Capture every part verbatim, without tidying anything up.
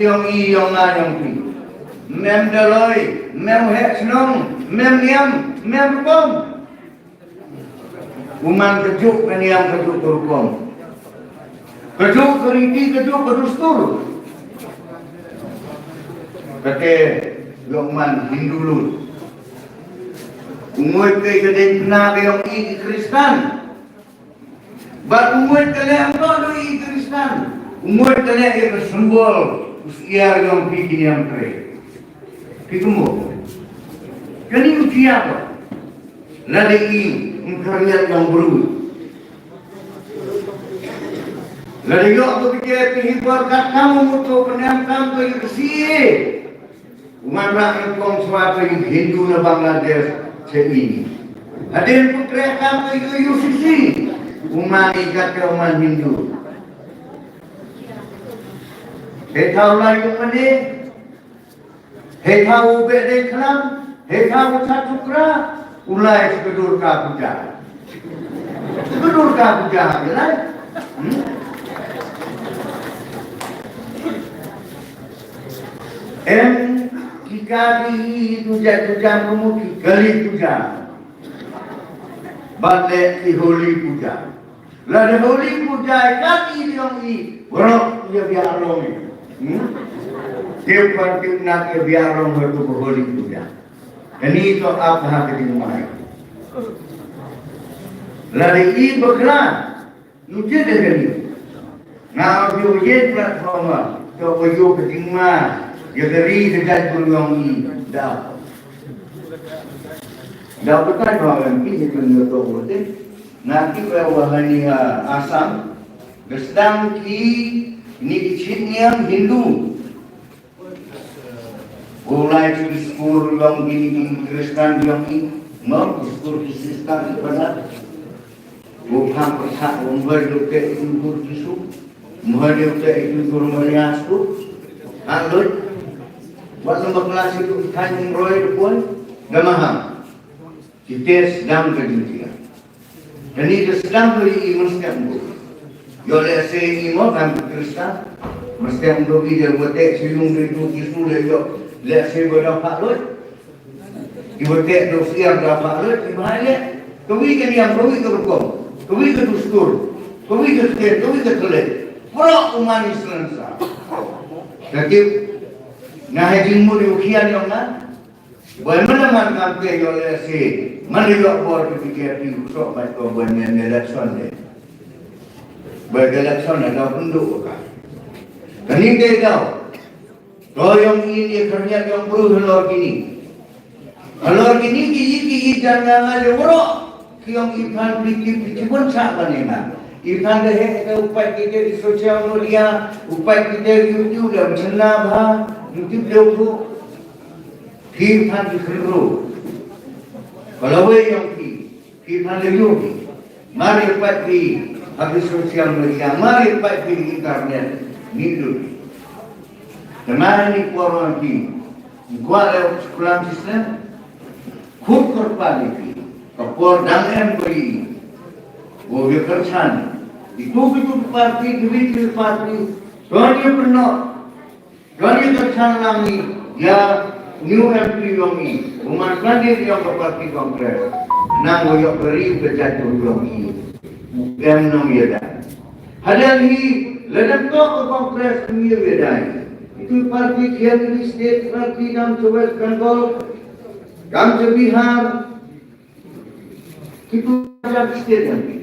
Yong i yong nga yong phi. Mem daloi, mem heh shnong, mem niam, mem rukom. U man ka juk ka niam, ka juk ka rukom. Ka juk ka riti, ka juk ka dustur. Kate yong man Hindu lut. U ngoi te ka dei na ka yong i Kristan. Bad u ngoi ka leh ym toh i Kristan. U ngoi ka leh ïa ka symbol u syiar yong phi ki niam tre. Phi kumno? Kani u jia ba lada i ym khariat yong bru. Lada ïoh ba ki te phi hi bor kat kam u mut to pynam kam to ïa ka C A A. U man rah nyngkong shuwa ka ïing Hindu na Bangladesh sha ïing. Hadien pynkreh kam ka U C C. U man i kat ka u man Hindu. Hei thaw lai u mane. Hei thaw u beh dei khlam. Hei thaw u chat sukra. U lai sha ka Durga Puja. Sha ka Durga Puja ha ka lai. Hmm? Em, ki kali puja, puja, kumno ki kali puja. Bad leh ki holi puja. Lada holi puja i kali yong i, baroh ïa biang long i. Hmm? Tip pan tip nak ïa biang long ha tu holi puja. Kani to ap ha ka jingmai. Lada i bakla, nu jin da kani. Nga ong ïa u ïeit platform, to ba ïoh ka jingma ïa ka ri ka jaitbynriew yong i da. Da ba tai ba em ki ni pynïoh to ba te. Nga tip ba ha ni ha Assam da sdang ki ni ki chin niam Hindu. Ko lai ki skur yong ki, ki Kristan yong ki, mo ki skur ki Kristan ki pada. Ko phang pyrshah ko mhoi dok te itu gur Jisu. Mhoi dok te itu gur Maria skur. Ha loi. Wat lem bakla si tu thai mroi de pon. Da maham. Ki te sdang ka jingtiar. Kani ka sdang ka i mesti ambo. Ïoh lehse i mo kan Kristan. Mesti ambo ki dia wate siyung de tu ki su le ïoh. Lehse ba da phah loi. Ki wate do siar da phah loi. Ki bahai le. Kawi ka niam, kawi ka rukom. Kawi ka dustur. Kawi ka ktien, kawi ka khlei. Pura umani selensa. Katip. Nah, jingmut u khian yong na. Boi mana man kam te ïoh lehse, man ïoh bor ki P K P u sok bai ko boi men election de. Boi election de da pynduh ka. Kani te da. To yong i ni khyndiat yong bru halor kini. Halor kini ki i ki i jan nga nga le wro. Ki yong i phan pi ki pi ki pun sa ba ni na. I phan de he te upai ki te di social media, upai ki te YouTube de mchna ba, YouTube de u Phi phan ki khynroo. Ka lawei yong phi. Phi phan la ïoh phi. Mar ïa pait phi ha ki social media, mar ïa pait phi internet. Ni lut. Te mar ni por wan phi. Kwah leh u suklam shisnem. Khut kyrpad ïa phi. Ka por dang em ko ïa. Ko ïa kyrchan. Itu kitu ki parti, kiwi kitu ki parti. Don ïa pynnoh. Don ïa ka kyrchan lang ïa u new M P yong i, u man candidate yong ka party Congress. Nang u ïoh ka ri ka jaitbynriew yong i. U em nongïada. Hadien hi lada tok ka Congress ym ïoh ïada. Itu party khian ini state party kam cha West Bengal, kam cha Bihar, Kitu hajar state yong ki.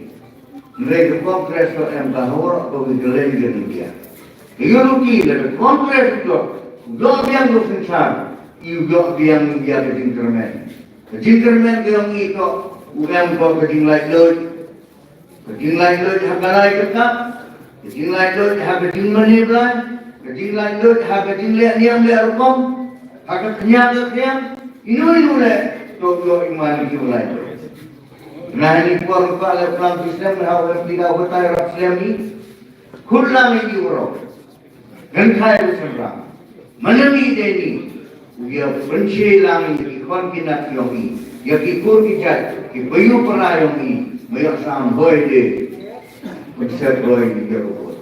Hynrei ka Congress to em ka hor ko ki leng jong India. Ka ïoh ruki lada ka Congress to ïoh biang ko synshar, ïoh biang India ka jingkyrmen. Ka jingkyrmen ka yong i to u em ko ka jinglaitluid. Ka jinglaitluid ha ka lai ka kap. Ka jinglaitluid ha ka jingmane Blai, ka jinglaitluid ha ka jingleh niam leh rukom, ha ka khñiang ka khñiang, ino ino leh, to ïoh i man i jinglaitluid. Nga hani por ka leh plang ki slem ha u M P da u batai rap slem i, khut lang i ki warok. Kynthai u shynrang. Mane mi dei ni, u ïa pynshai lang ïa ki khon ki nat yong i, ïa ki kur ki jait, ki payu para yong i, ma ïoh sam hoi de, pynsep hoi ki ïa ko.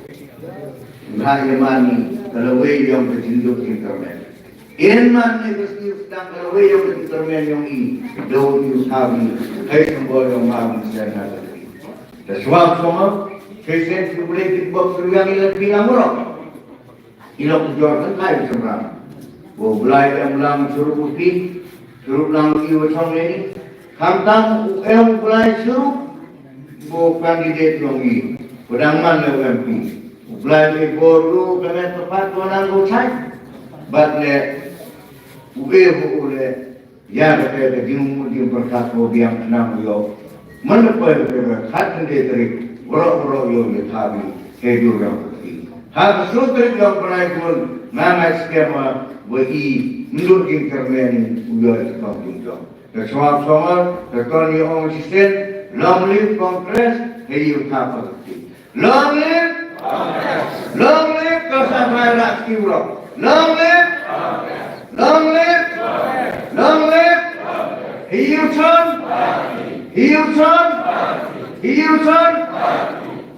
Nga ïa mani, ka lawei yong ka jingduk jingkyrmen. Ïa man ne ka sniw sdang ka lawei yong ka jingkyrmen yong i, da u sniw sabi, hei symbol yong ma mynsiem na ka sniw. Da swab songor, hei sen ki Blei ki bok suriang i la ki la murok. I lok jor kan kai sumram. Bo Blai em lang surup u pi, surup lang i wa chong ne ni. Khamtam u em Blai surup, bo candidate yong i. Bo dang man le u M P. U Blai le bor lu ka met ka pat ko nang ko chai. Bat le u e bo u le. Ïa kata ka jingmut jingpyrkhat ko biang khnang ïoh. Man la poi ka khat khyndai tarik, waroh waroh ïoh ïa thabi, he jur ïa pyrkhat. Ha ka shu tarik ïoh pynai kun, nga ngai skhem ba i, mlur jingkyrmen u ïoh ïa ka kong jingjong. Ka shuwa shuwa, ka kon ïa ong shisien, long live Congress, he ïoh thabi. Long live! Long live ka Safai Rak Skiwrok! Long live! Long live! Long live! Hiu Chon! Hiu Chon! Hiu Chon!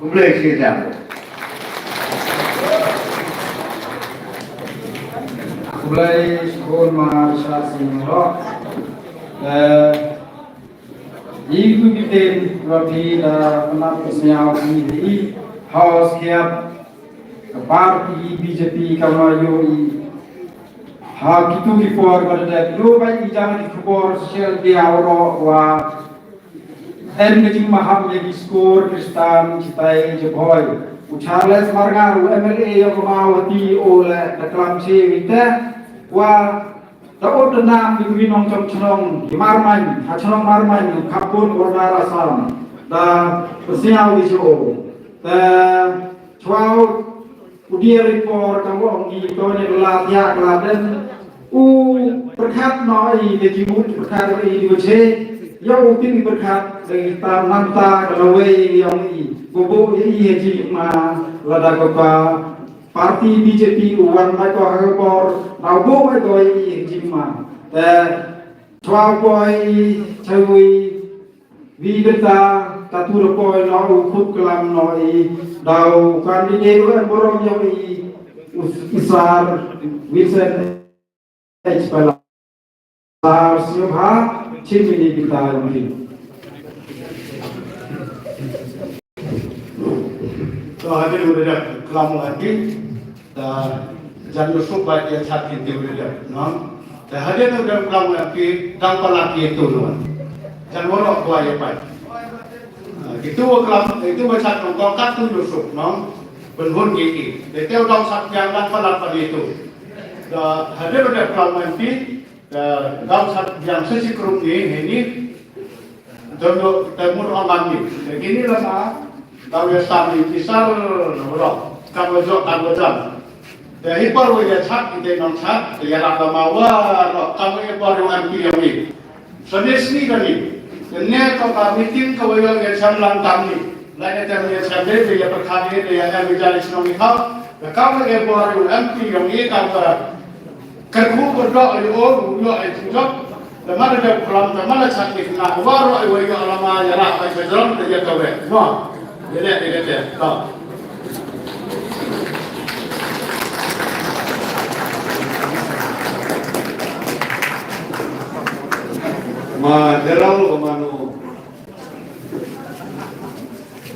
Khublei shibun. Khublei shibun ma Richard Singh Rok. Eh, Ïa kitu ki ktien ba phi da pynap pynsaw phi hi ha u Skhiat ka party B J P ka ma ïohi ha kitu ki por ba da dep ïoh ba i jang ki khubor social media waroh wa em ka jingmaham ïa ki skur Khristan chitai jabhoi. U Charles Marngar u M L A ïa ka Mawhati u leh da klam shi wi te wa Da ut da nam ïa ki nongchong chnong, ki Marmain, ha chnong Marmain, Khapun, Border Assam. Da pynsiaw ïa ki shu. Te chwa u dier ïa ki por ka wong ki to ne la thiah la den. U pyrkhat noh ïa ki mut pyrkhat ïa ki bache. Ïa u pyn pyrkhat ïa ki tam nangta ka lawei ïa u i. Bubu ïa i ïa ki ma lada ka pa Party B J P u wan mai ko ha ka bor, nau bo mai ko i jingma. Te chwa poi chawei wi beta tatu ro poi no u khut klam no i dau candidate u em borom yo i u Sir Wilson H Pala. Sir Sir Bha, Chief Minister Bita Yongki. To hadien u dep klam u M P, da jan u suk ba ïa chat ki te u dep, no? Da hadien u dep klam u M P, dang palat ki tu, no? Jan waroh kwah ïa pai. Ah, itu klam, itu ba chat nong tong kat tu u suk, no? Pynhun ki ki. Da te u dang sat yang dang palat pa itu. Da hadien u dep klam u M P, Ka dang sat biang sa shi krum ni, he ni. Don do, ta mur ong am ni. Lagi ni lama, dau ïa sam ni, kisar, ro, kam lo jok, kam lo jam. Te hi por ïa chat, ite nong chat, te ïa rak lama wa, ro, kam ïa por ïa M P ïa ni. Sa ni sni ka ni. Te ne ka ka meeting ka wa ïa ïa chan lang tam ni. Lai ne te ïa chan de, te ïa perkha de, te ïa em ïa jali shnong ni ha. Te kam ïa por ïa M P ïa ni, kam ka Ka ku ko dok ïa u, u ïoh ïa u jok. Te ma da dep klam, te ma da chat ïa kane, waroh ïa u ïoh lama ïa lah bai ka jrong te ïa ka wei. Mo. Ïa leh ïa leh te. To. Ma General Komando.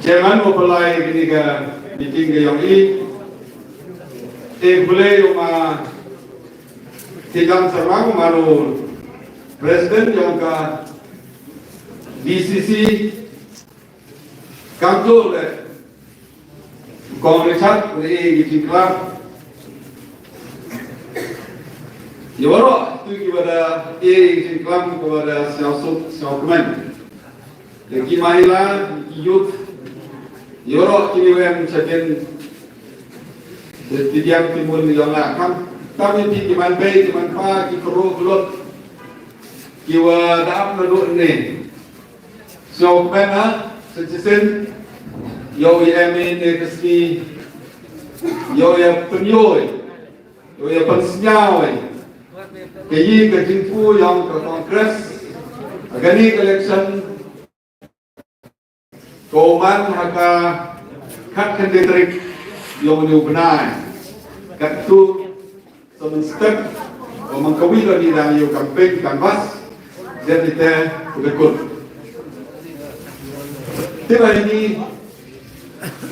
Chairman mo pynlai kane ka meeting ka yong i. Te pule yong ma Te kam sarang mano president yong ka D C C kam tu le kong Richard le e ki jingklam. Ye waroh tu ki wada e ki jingklam ki wada siaw suk siaw kmen. Ki mahila, ki youth, ïoh ki ni wem chajen. Ti diang ti mun ïoh la kam. Tam ni ki man bei, ki man pa, ki kro, ki lot. Ki wa da ap na lut ni. So pena, sa chisen. Ïoh ïa em ni ka sngi. Ïoh ïa pynïoh. Ïoh ïa pynsngew. Ka yi ka jingpu ïong ka Congress. Ka ni ka election. Ko man ha ka khat khyndai tarik ïong u bnai. Katto, sa mynstep, ba man kawei ka dang ïa u campaign canvass, dep ite u da kut. Te ba ini,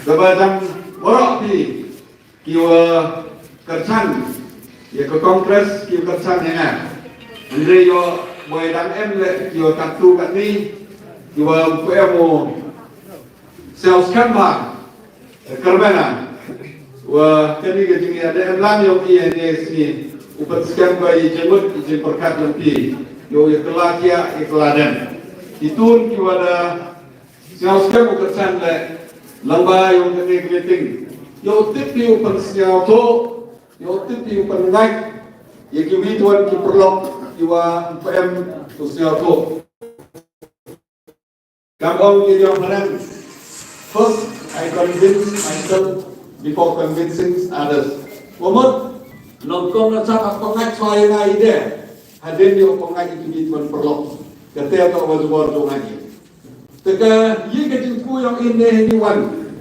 kaba dang waroh phi, ki wa kyrchan ïa ka Congress, ki wa kyrchan ïa nga. Hynrei ïoh ba dang em leh ki wa katto katne, ki wa pu em u sngewskhem bha. Kyrmen ah, wa kane ka jingïadei em lang ïong i ha kane ka sngi, u pynskhem ba i jingmut i jingpyrkhat ïong i, ïong i kylla kiad i kylla dem. Ki tun ki wa da sngewskhem u kyrchan leh lyngba ïong kane ka meeting. Ïong tip i u pynsngewthuh, ïong tip i u pynngait ïa kiwei tuan ki paralok ki wa ym em u sngewthuh. Kam ong ki jong phareng, first I convince myself before convincing others. Wa mut, nyngkong na sap ha pynngait shuwa ïa nga i de, hadien ïa pynngait ïa ki bit ban pyrlok. Kata ka wa jubor jong nga i. Te ka ïa ka jingkyrkhu ïong i ne hi wan,